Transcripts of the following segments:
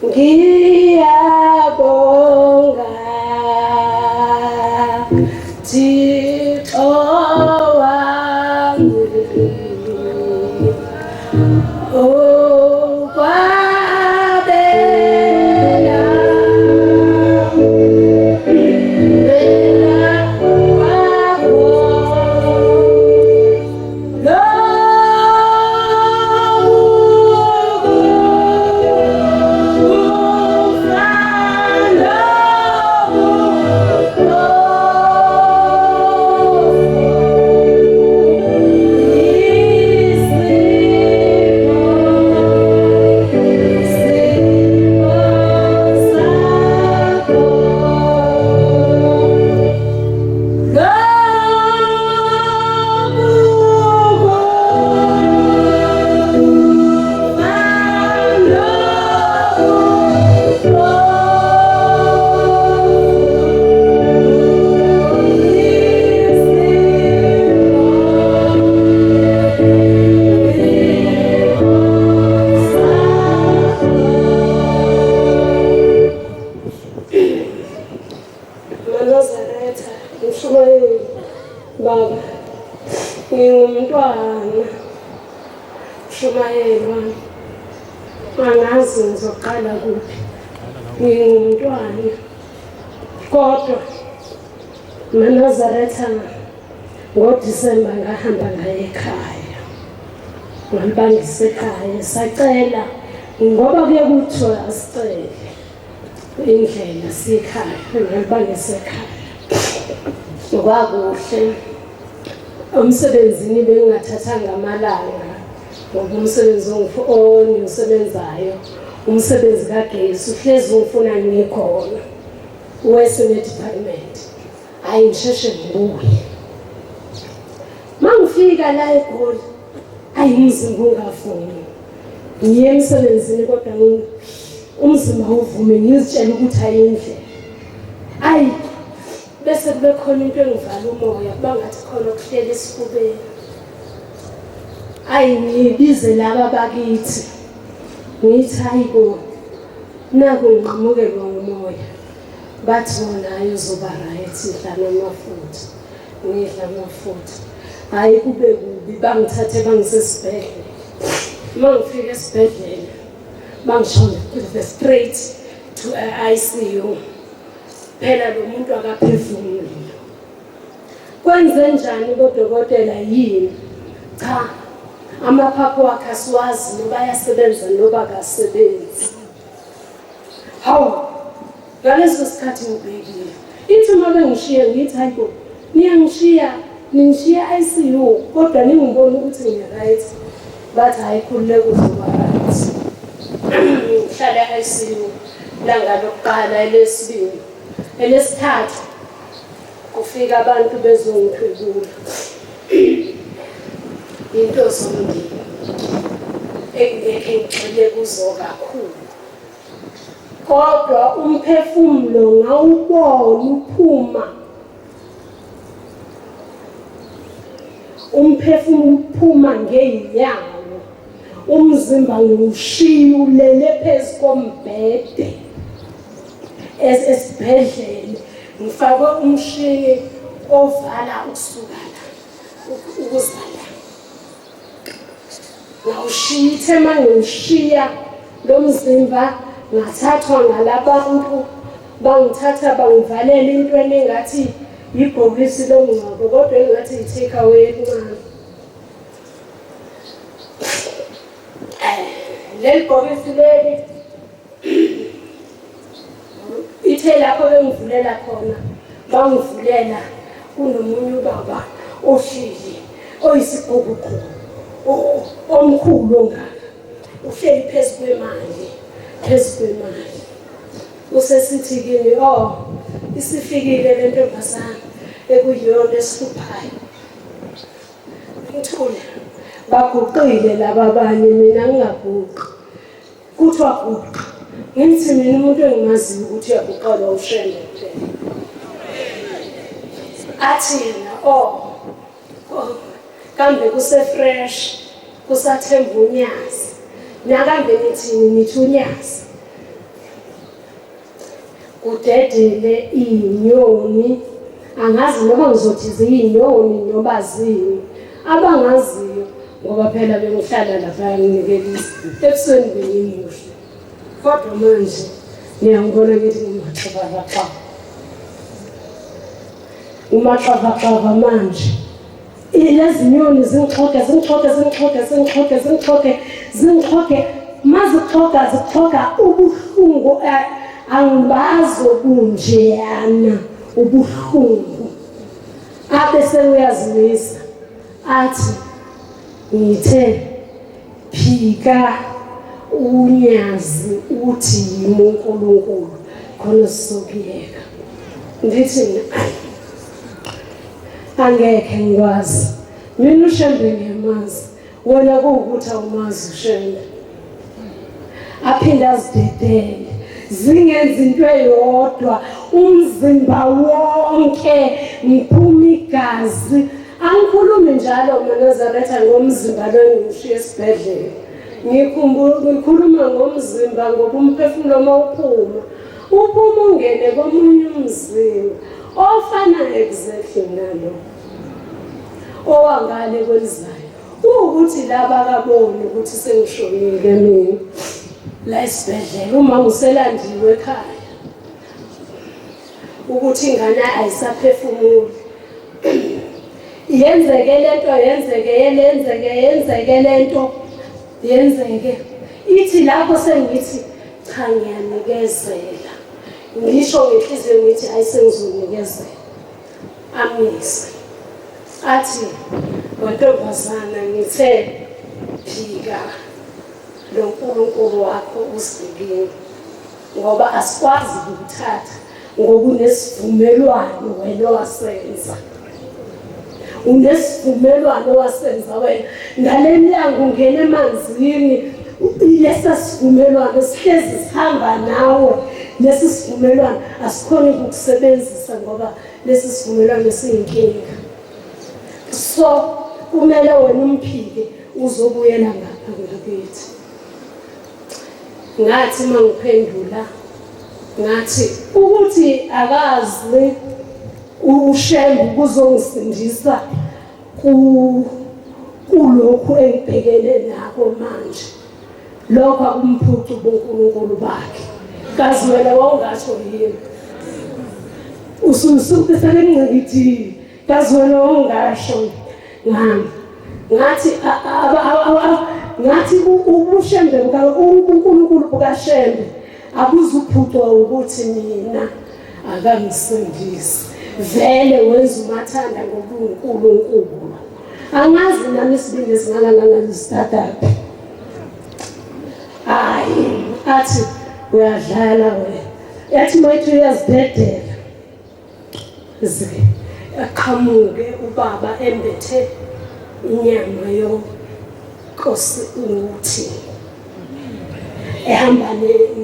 Ngiyabonga Thixo wami okwabela wena kwakho MaNazaretha, mshumayeli, baba, ngingumntwana, mshumayeli wami, angazi ngizoqala kuphi, ngingumntwana, kodwa MaNazaretha ngoDisemba ngahamba ngaye ekhaya, ngalibangisa ekhaya, sacela ngoba kuye kuthiwa asicele indlela sikhaya ngalibangisa ekhaya kwakuhle emsebenzini bengingathathanga amalanga ngoba umsebenzi ongiwusebenzayo umsebenzi kagesi uhlezi ungifuna ngikhona wesine department hayi ngisheshe ngibuye mangifika la eGoli ayi umzimba ungavumi ngiye emsebenzini kodwa umzimba uvume ngizitshela ukuthi ayindlela ayi bese kube khona into engivala umoya kuba ngathi khona okuhlela esifubeni ayi ngibize laba bakithi ngithi hayi bo naku ngiqhamukelwa ngumoya bathi bona hayi uzoba right dlana amafutha ngidla amafutha hhayi kube kubi bangithathe bangisesibhedlela uma ngifika esibhedlela bangishona the straight to ICU phela lo muntu akaphefumuli kwenze njani bodokotela yini cha amaphaphu wakhe asiwazi noba ayasebenza noba akasebenzi hawu ngaleso sikhathi ngibhekile ithi uma bengishiye ngithi hayi bo niyangishiya ningishiya ICU kodwa ningibona ukuthi ngi-right bathi hhayi khululeka uzoba right ngihlale e-ICU langa lokuqala elesibili elesithathu kufika abantu bezongithwebula into zomndeni engingeke ngigxile kuzo kakhulu kodwa umphefumulo ngawubona uphuma umphefumulo uphuma ngeenyawo umzimba ngiwushiya ulele phezu kombhede esibhedlela ngifakwe umshini ovala ukusuka la ukuza la ngawushiya ithe uma ngiwushiya lo mzimba ngathathwa ngalabantu bangithatha bangivalela intweni engathi yibhokisi lomngcwabo kodwa engathi yi-take away encane leli bhokisi leli ithe lapho bengivulela khona bangivulela kunomunye ubaba ohleli oyisigugugu omkhulu ongaka uhleli phezu kwemali phezu kwemali usesithi kimi oh isifikile le ntombazane ekuyiyona esihluphayo ngithule baguqile laba abanye mina ngingaguqi Kuthiwa guqa. Ngithi mina umuntu engimaziyo ukuthi uyaguqelwa uShembe kuphela. Athi yena oh, oh kambe kuse fresh. Kusathemba unyazi. Nakambe nithini nithi unyazi. Kudedele iy'nyoni angazi noma ngizothi ziyinyoni noma zini abangaziyo ngoba phela bengihlala lapha nginikelisa ebusweni bengimuhle kodwa manje niyangibona ngithi ngimaxabakaxaba umaxabaxaba manje lezi nyoni zingixhoge zingixhoge zingixhoge zingixhoge zingixhoge zingixhoge mazixhoga zixhoga ubuhlungu eh, angibazi obunjeyana ubuhlungu abe sewuyazimisa athi ngithe phika unyazi uthi yimi uNkulunkulu khona sizokuyeka ngithi angekhe ngikwazi mina ushembe ngiyamazi wena kuwukuthi awumazi ushembe aphinde azidedele zingenza into eyodwa umzimba wonke ngiphuma igazi angikhulumi njalo maNazaretha ngomzimba lo engiwushiye esibhedlela ngikhuluma ngomzimba ngoba umphefumulo uma uphuma uphuma ungene komunye umzimba ofana exactly nalo owangale kwelizayo kuwukuthi laba akaboni ukuthi sengishonile mina la esibhedlela uma ngiselandiwe ekhaya ukuthi ingane ayisaphefumuli yenzeke lento yenzeke yenzeke yenzeke lento yenzeke ithi lapho sengithi cha ngiyanikezela ngisho ngenhliziyo ngithi hayi sengizonikezela amise athi wentombazana ngithe phika lo nkulunkulu wakho uzikini ngoba asikwazi ukuthatha ngokunesivumelwano wena owasenza unesivumelwano owasenza wena ngalelanga ungena emanzini lesa sivumelwano sihlezi sihamba nawe lesi sivumelwano asikhoni ukukusebenzisa ngoba lesi sivumelwano siyinkinga so kumele wena umphike uzobuyela ngapha ngakithi Ngathi mangiphendula ngathi ukuthi akazi uShembe kuzongisindisa ku kulokhu engibhekene nako manje lokho akumphuci ubuNkulunkulu bakhe kazi wena wawungasho yini ususuke sebengincikithile kazi wena wawungasho ngami ngathi ngathi ubushembe uNkulunkulu bukaShembe akuzuphucwa ukuthi mina akangisindisi vele wenza umathanda ngobuNkulunkulu angazi nami isibindi esingakangangisithathaphi hayi athi uyadlala wena yathi mayithi uyazidedela Ze aqhamuke ubaba embethe inyama yonkosi uthi ehamba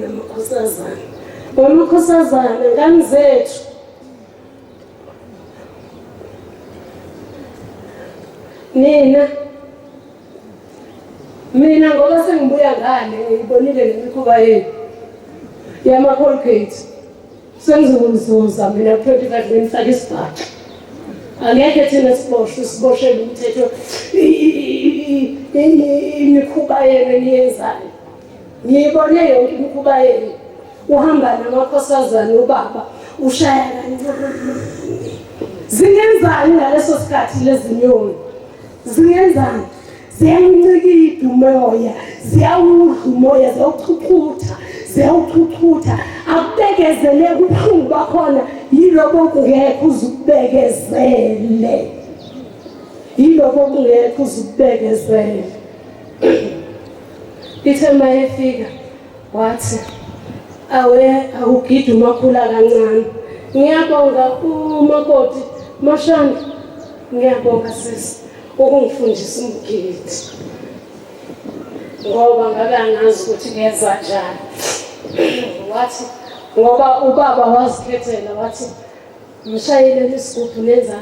namakhosazana wamakhosazana ngani zethu nina mina ngoba sengibuya ngale ngiyibonile nemikhuba yenu yama-colgate Sengizokuzuza mina 25 ngimfake isibhaxu. Angeke thina siboshwe siboshele umthetho imikhuba yenu eniyenzayo. Ngiyibone yonke imikhuba yenu. Uhamba namakhosazana ubaba ushaya kancane. Zingenzani ngaleso sikhathi lezi nyoni? Zingenzani? Ziyawuncikida umoya, ziyawudla umoya, ziyawuchuchutha, ziyawuchuchutha. Akubekezele ubuhlungu bakhona yilobo kungekho uzukubekezele. Yilobo kungekho uzukubekezele. Ithe mayefika wathi awe awugidi umakhula kancane. Ngiyabonga umakoti Mashanda. Ngiyabonga sisi. Ukungifundisa umgidi ngoba ngabe angazi ukuthi ngenza njani wathi ngoba ubaba wazikhethela wathi mshayeleni isigubhu nenza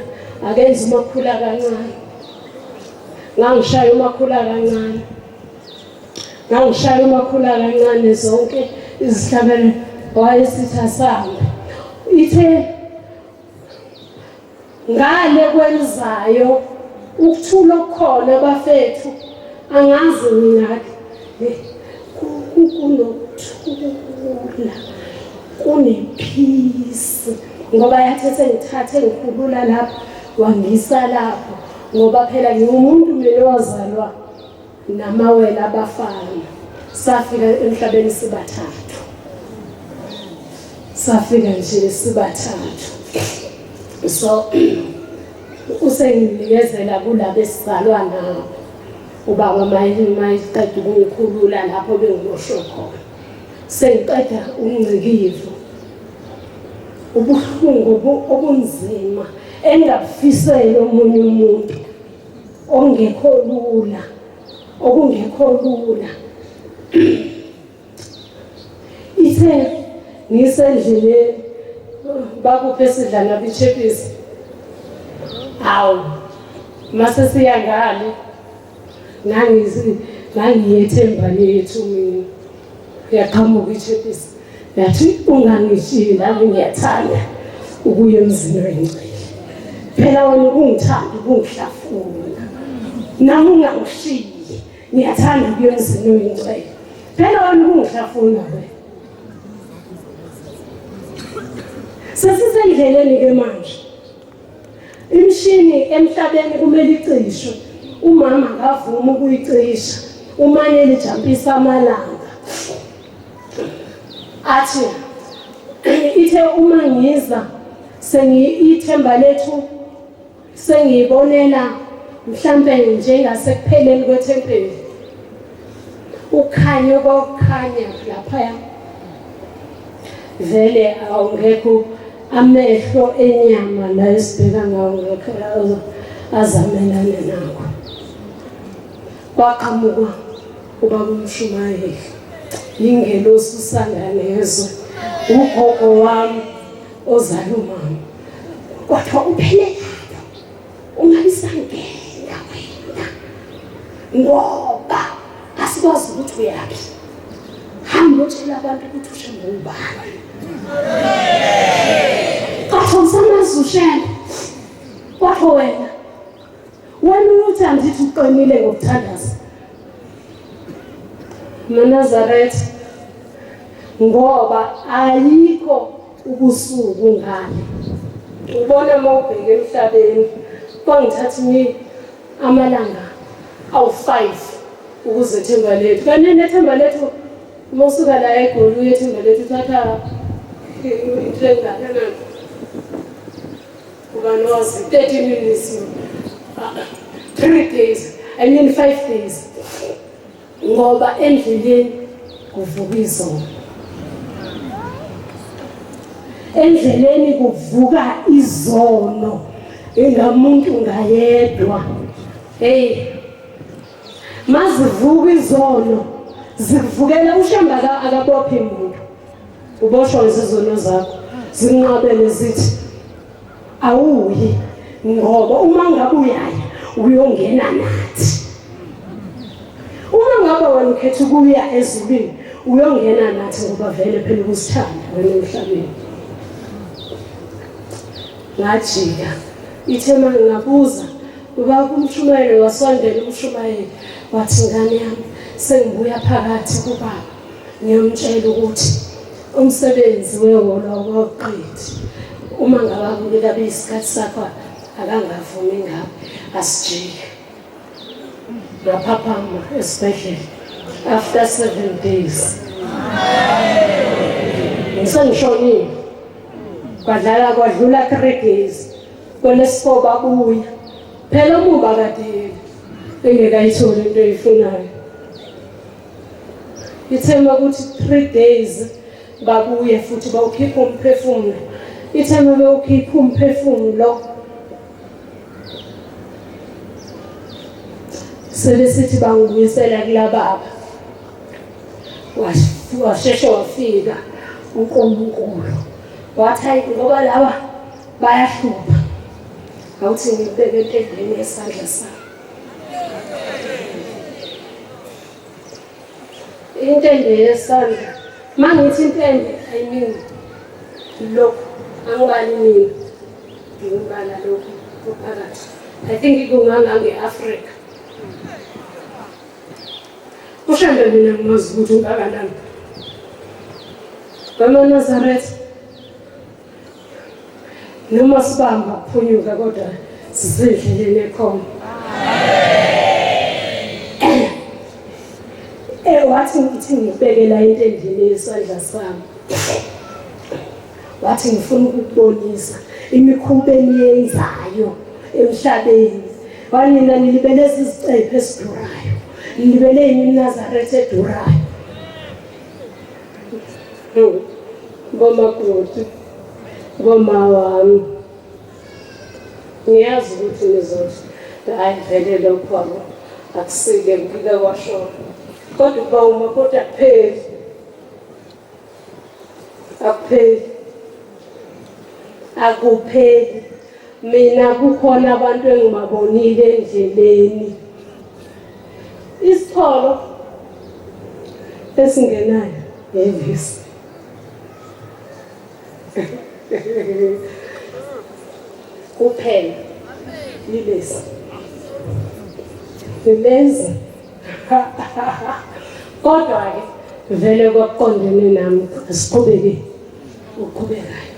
akenze umakhula kancane Ngangishaya umakhula kancane, ngangishaya umakhula kancane zonke izihlabelo wayesithi asambe. Ithe ngale kwelizayo ukuthula okukhona bafethu angazi mina kunokuthula kunephisi ngoba yathi sengithathe ngikhulula lapho wangisa lapho ngoba phela ngiwumuntu mina owazalwa namawele abafana safika emhlabeni sibathathu safika nje sibathathu so usenginikezela kulabo esizalwa nabo ubaba mayiqeda ukungikhulula lapho bengiboshwe khona sengiqeda ungcikivu ubuhlungu obunzima engingabufisela omunye umuntu okungekho lula okungekho lula ithe ngisendleleni bakuphi esidla nabo ichipisi hawu mase siya ngale ngangiyethemba lethu mina yaqhamuka ichipisi yathi ungangishiyi nami ngiyathanda ukuya emzini wengcwele phela wena ubungithanda ubungihlafuna nami ungangishiyi ngiyathanda ukuya emzini wengcwele phela wena ubungihlafuna wena sesisendleleni ke manje Imishini emhlabeni kumele icishwe. Umama akavumi ukuyicisha. Umane lijampisa amalanga. Athi ithe uma ngiza sengiyithemba lethu sengiyibonela mhlampe njengasekupheleni kwethempeli ukukhanya kokukhanya laphaya vele awungekho amehlo enyama la esibheka ngawo ngekho azamelane nakho kwaqhamuka ubaba umshumayeli ingelosi usanganezwe ugogo wami ozala umama kodwa uphele lapho ungabisangena wena ngoba asikwazi ukuthi uyaphi hamba utshela abantu ukuthi ushembe ubani kodwa usamazi ushembe kodwa wena wena uthi angithi uqinile ngokuthandaza maNazaretha ngoba ayikho ubusuku ngale ubona uma ubheke emhlabeni kwangithatha amalanga awu-5 ukuze ethemba lethu kanti nethemba lethu uma usuka la egoli uye ethemba lethu uthatha into engakanani ubani wazi 30 minutes 3 days I mean 5 days ngoba endleleni kuvuka izono endleleni kuvuka izono ingamuntu ngayedwa hey mazivuka izono zikuvukela ushamba akabophi muntu uboshwa izizono zakho zinqabele zithi awuyi ngoba uma ngabe uyaya uyongena nathi uma ngabe wena ukhetha ukuya ezulwini uyongena nathi ngoba vele phela ukusithanda wena emhlabeni ngajika ithe uma ngingabuza uba umshumayeli wasondela umshumayeli wathi ngane yami sengibuya phakathi kubaba ngiyomtshela ukuthi umsebenzi wehholo awukawuqedi uma ngabe akubika beyisikhathi sakho akangavumi ngabe asijike ngaphaphama esibhedlela after 7 days ngisengishonile kwadlala kwadlula 3 days kwelesifour babuya phela umuba kadeli engekayitholi into eyifunayo ithemba ukuthi 3 days babuye futhi bawukhipha umphefumulo ithemba bewukhipha umphefumulo sebesithi bangibuyisela kulababa washeshe wafika uNkulunkulu wathi hayi ngoba laba bayahlupha awuthi ngibeke entendeni yesandla sami. Intende yesandla. Mangithi intende I mean lokhu angibali mina. Ngibala lokhu ophakathi. I think kungangange-Afrika. UShembe mina ngimazi ukuthi ungakanani. BamaNazaretha noma sibamba ukuphunyuka kodwa sisendleleni ekhona. Wathi ngithi ngibekela into endlini yesandla sami. Wathi ngifuna ukukubonisa imikhuba eniyenzayo emhlabeni. Wanina nilibele izicephe esidurayo. Nilibele iMnazaretha edurayo. Bomakoti, boma wami. Ngiyazi ukuthi nizothi hayi vele lokho akusile ngike kwashona. Kodwa ukuba umakoti akupheli. Akupheli. Akupheli. Mina kukhona abantu engibabonile endleleni. Isicholo esingenayo yilesi. Kuphela yilesi. Yilezi. Kodwa-ke vele kwakuqondene nami asiqhubeke uqhubekayo.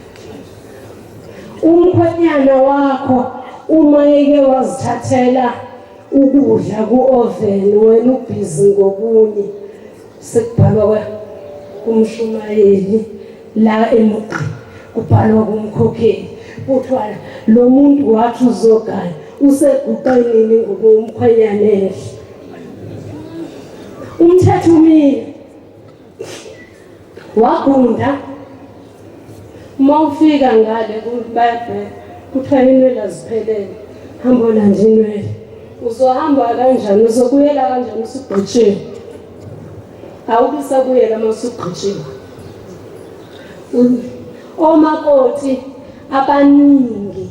Umkhwenyana wakho uma eke wazithathela ukudla ku-oven wena ubhizi ngokunye sekubhalwa kumshumayeli la emugqini kubhalwa kumkhokheli kuthiwa lo muntu wathi uzogaya useguqenini ngoba umkhwenyana ehle umthetho umile wagunda uma ufika ngale bayabheka kuthiwa inwele aziphelele hamba olanda inwele uzohamba kanjani uzobuyela kanjani usugqitshiwe awubisabuyela uma usugqitshiwe omakoti abaningi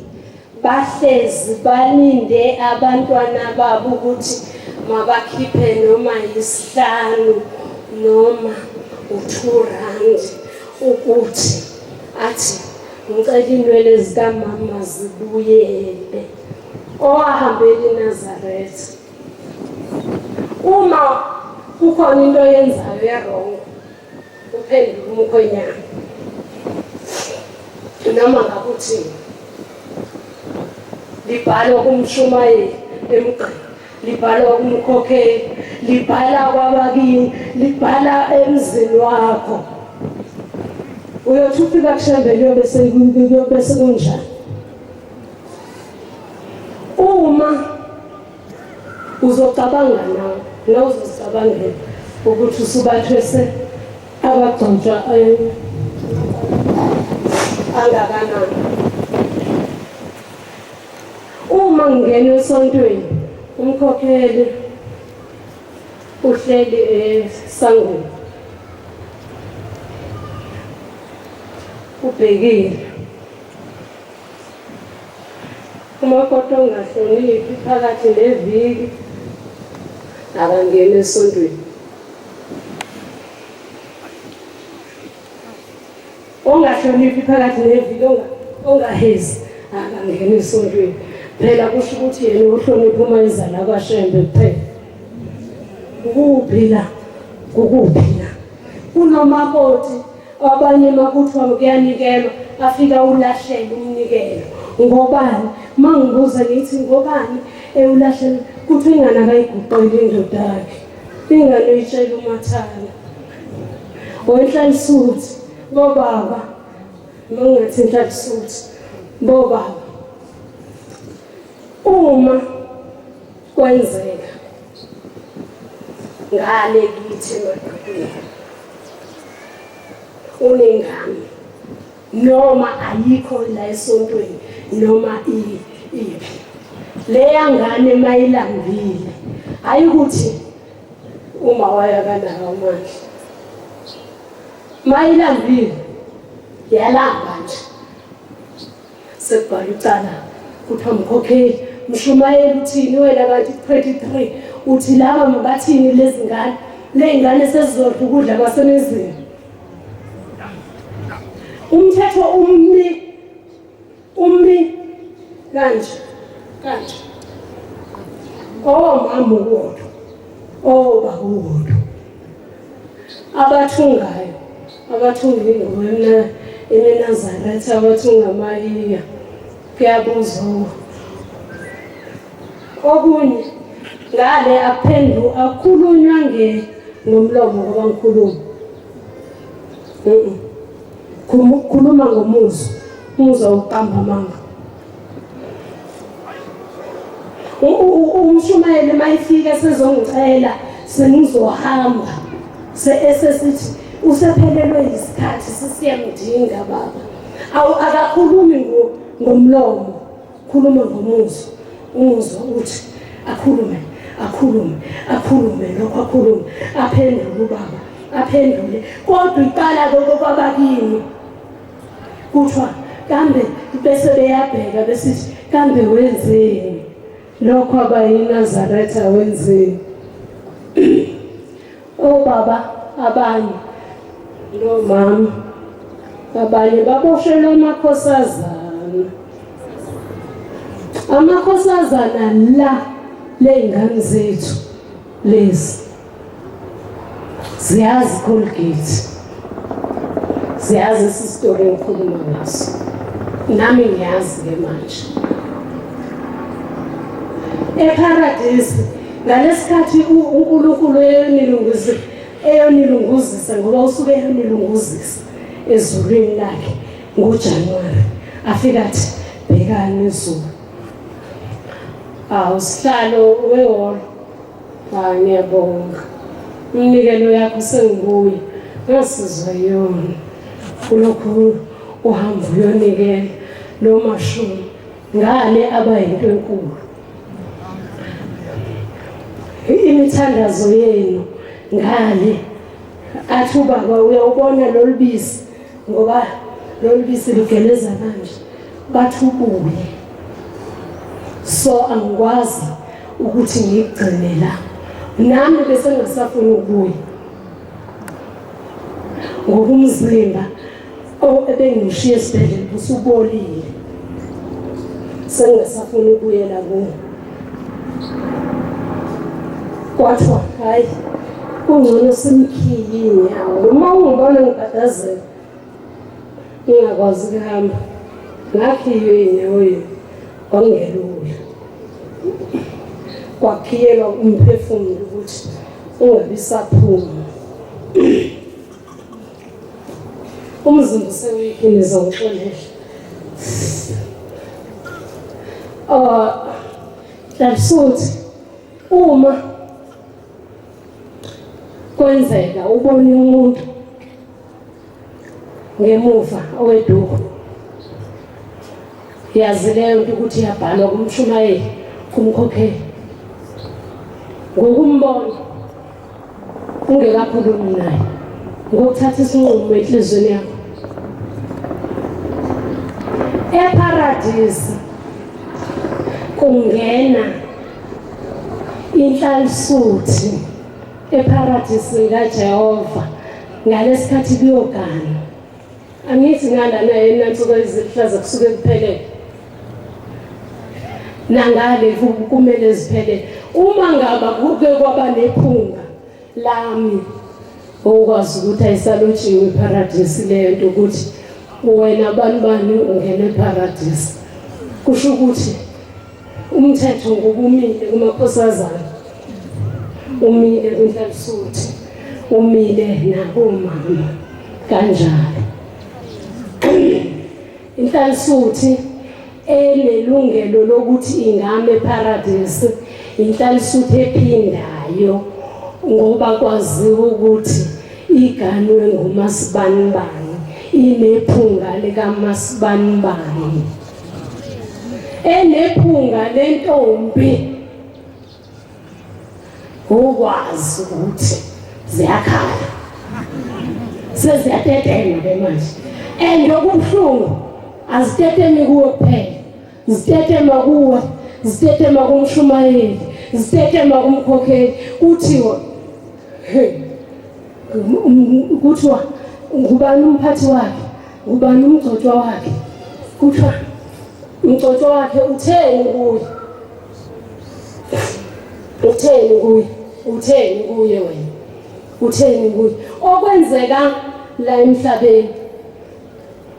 bahlezi balinde abantwana babo ukuthi mabakhiphe noma yisihlanu noma u-2 rand ukuthi athi ngicela inwele zikamama zibuyele owahambela iNazaretha uma kukhona into oyenzayo e-wrong uphendula umkhwenyana noma ngakuthini libhalwa kumshumayeli emgqini libhalwa kumkhokheli libhala kwabakini libhala emzini wakho uyothi ufika kushembe kuyobe sekunjani uma uzocabanga nawe nawe uzozicabangela ukuthi usubathwese abagcotshwa angakanani uma ngingena esontweni umkhokheli uhleli esangweni ubhekile Umakoti ongahloniphi phakathi neviki akangeni esontweni. Ongahloniphi phakathi neviki ongahezi akangeni esontweni. Phela kusho ukuthi yena uhlonipha uma eza la kwaShembe kuphela. Kukuphi la? Kukuphi la? Kunomakoti Abanye makuthiwa kuyanikelwa afika ulahlele umnikelo ngobani mangibuza ngithi ngobani ewulahlele kuthiwa ingane akayiguqeli indoda yakhe ingane uyitshela umathana wenhlalisuthi bobaba mangingathi inhlalisuthi bobaba uma kwenzeka ngale kithi emagqibeni unengane noma ayikho la esontweni noma iphi leya ngane mayilambile hayi ukuthi uma wayo akanawo amandla mayilambile yalamba nje sekubhala icala kuthiwa mkhokheli mshumayeli uthini wena kanti 23 uthi laba mabathini lezi ngane Ley'ngane sezizodla ukudla kwasemizini. Umthetho umi umi kanje kanje. Omama ukodwa, obaba ukodwa. Abathungayo, abathunga ingubo eMnazaretha, abathunga amahiya, kuyabuzwa. Okunye ngale akuphendu akukhulunywa nge ngomlomo ngoba ngikhuluma. Khuluma ngomuzwa, umuzwa wokuqamba amanga. Umshumayeli uma efika sezongicela sengizohamba esesithi usephelelwe yisikhathi sesiyamdinga baba. Awu akakhulumi ngomlomo. Khuluma ngomuzwa, umuzwa uthi akhulume, akhulume, akhulume lokho akhulume, aphendule ubaba, aphendule. Kodwa iqala kwabakini. Kuthiwa kambe bese beyabheka besithi kambe wenzeni? Lokho abayiNazaretha wenzeni? Obaba abanye nomama abanye baboshelwe amakhosazana. Amakhosazana la ley'ngane zethu lezi ziyazi Colgate, ziyazi isistory engikhuluma ngaso, nami ngiyazi-ke manje. Eparadisi ngalesikhathi uNkulunkulu eyonilunguzisa eyonilunguzisa ngoba usuke eyonilunguzisa ezulwini lakhe ngoJanuwari afika athi bhekani izulu. Awu sihlalo wehholo, hayi ngiyabonga umnikelo yakho sengibuye ngasizwa yona kulokhu uhamba uyonikela lo mashumi ngale aba yinto enkulu. Imithandazo yenu ngale athi ubaba uyawubona lolu bisi ngoba lolu bisi lugeleza kanje bathi ubuye so angikwazi ukuthi ngigcine la nami bese ngingasafuni ukubuya ngoba umzimba ebengiwushiye esibhedlela ubusubolile sengingasafuni ukubuyela kuwo. Kwathiwa hhayi kungcono simkhiye iy'nyawo uma ungibona ngibhadazela ngingakwazi ukuhamba ngakhiywe iy'nyaweni kwangelula kwakhiyelwa umphefumulo ukuthi ungabi saphuma. Umzimba usewikhi nizongixolela. Uh, Dlamsuthi uma kwenzeka ubone umuntu ngemuva oweduku yazi leyo nto ukuthi iyabhalwa kumshumayeli kumkhokheli ngokumbona ungekakhulumi naye ngokuthatha isinqumo enhliziyweni yakho eparadisi kungena inhlalisuthi eparadisi likaJehova ngalesikhathi kuyogana angithi ngalana enansuku eziluhlaza kusuke kuphelele nangale kumele ziphelele uma ngaba kuke kwaba nephunga lami okwazi ukuthi ayisalotshiwe iparadisi leyo nto ukuthi wena bani bani ungena eparadisi kusho ukuthi umthetho ngokumile kumakhosazana umile kwinhlalisuthi umile nakomama kanjalo inhlalisuthi enelungelo lokuthi ingame eparadisi inhlalisuthi ephindayo ngoba kwaziwa ukuthi iganwe ngumasibanibani inephunga likamasibanibani enephunga lentombi ukwazi ukuthi ziyakhala seziyatetema ke manje and okubuhlungu azitetemi kuwe kuphela zitetema kuwe zitetema kumshumayeli zitetema kumkhokheli kuthiwa Hey, kuthiwa ngubani umphathi wakhe, ngubani umgcotshwa wakhe? Kuthiwa umgcotshwa wakhe utheni kuye, utheni kuye, utheni kuye wena, utheni kuye? Okwenzeka la emhlabeni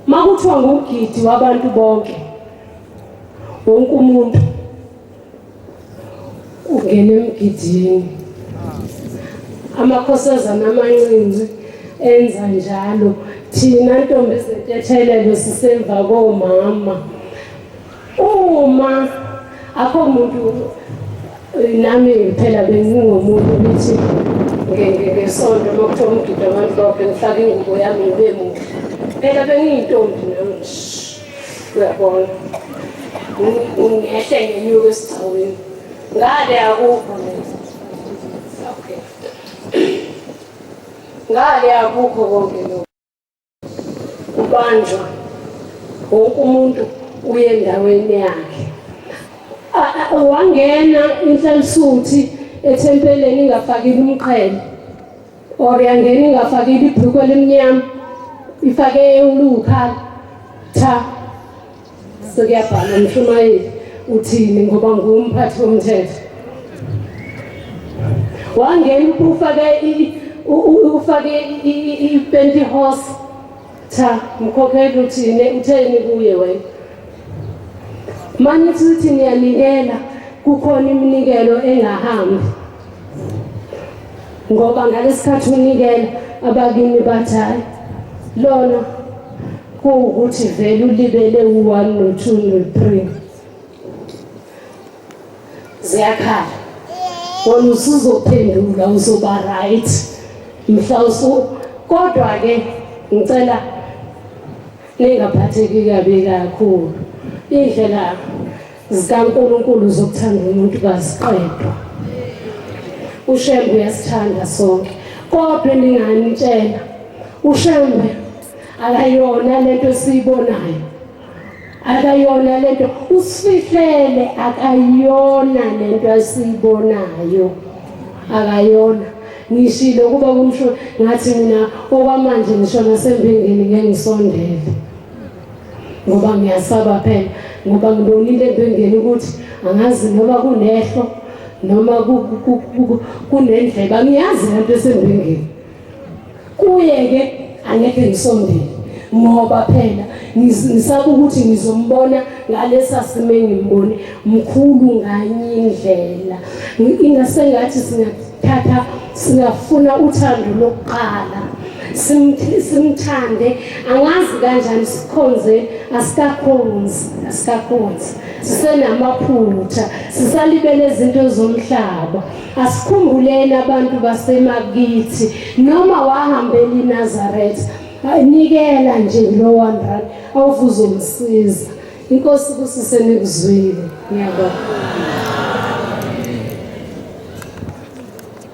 makuthiwa ngugidi wabantu bonke, wonke umuntu ungena emgidini. Amakhosazana amancinci enza njalo, thina ntombi ezentethelelo sisemva komama. Uma akho muntu, nami phela bengingomuntu ukuthi ngesonto uma kuthiwa umgidi wabantu bonke ngifake ingubo yami ngibe muhle. Phela bengiyintombi nami, uyabona, ngehle ngenyuka esigcawini ngale akukho okay, ngale akukho konke lokho. Kubanjwa wonke umuntu uye endaweni yakhe. Wangena inhlansuthi ethempeleni ingafakile umqhele, or yangena ingafakile ibhruku elimnyama, ifake ulukhala cha, sekuyabhala umshumayeli uthini ngoba ngumphathi womthetho. Wangena ufake ufake i-pantyhose cha, mkhokheli uthini, utheni kuye wena? Manithi uthi niyanikela, kukhona iminikelo engahambi ngoba ngalesikhathi unikela abakini bathi hayi lona kuwukuthi vele ulibele u-1 no-2 no-3, ziyakhala. Wena usuzophendula, uzoba right mhla usu. Kodwa-ke ngicela ningaphatheki kabi kakhulu. Indlela zikaNkulunkulu zokuthanda umuntu kaziqedwa. UShembe uyasithanda sonke, kodwa ninganitshela uShembe akayona lento esiyibonayo, akayona lento usifihlele, akayona lento esiyibonayo, akayona. Ngishilo kuba kumsho ngathi mina okwamanje ngisho nasembingini ngeke ngisondele ngoba ngiyasaba phela, ngoba ngibonile embengeni ukuthi angazi noma kunehlo noma kunendleba, ngiyazi lento esembengeni. Kuye-ke angeke ngisondele ngoba phela ngisaba ukuthi ngizombona ngalesa simo engimbone. Mkhulu nganye indlela, ingasengathi singathatha singafuna uthando lokuqala, simthande angazi kanjani, sikhonze asikakhonzi, asikakhonzi, sisenamaphutha, sisalibele izinto zomhlaba. Asikhumbuleni abantu basemakithi, noma wahambela iNazaretha, nikela nje lo 1 rand awufuzomsiza. Inkosi kusise nikuzwile. Ngiyabonga.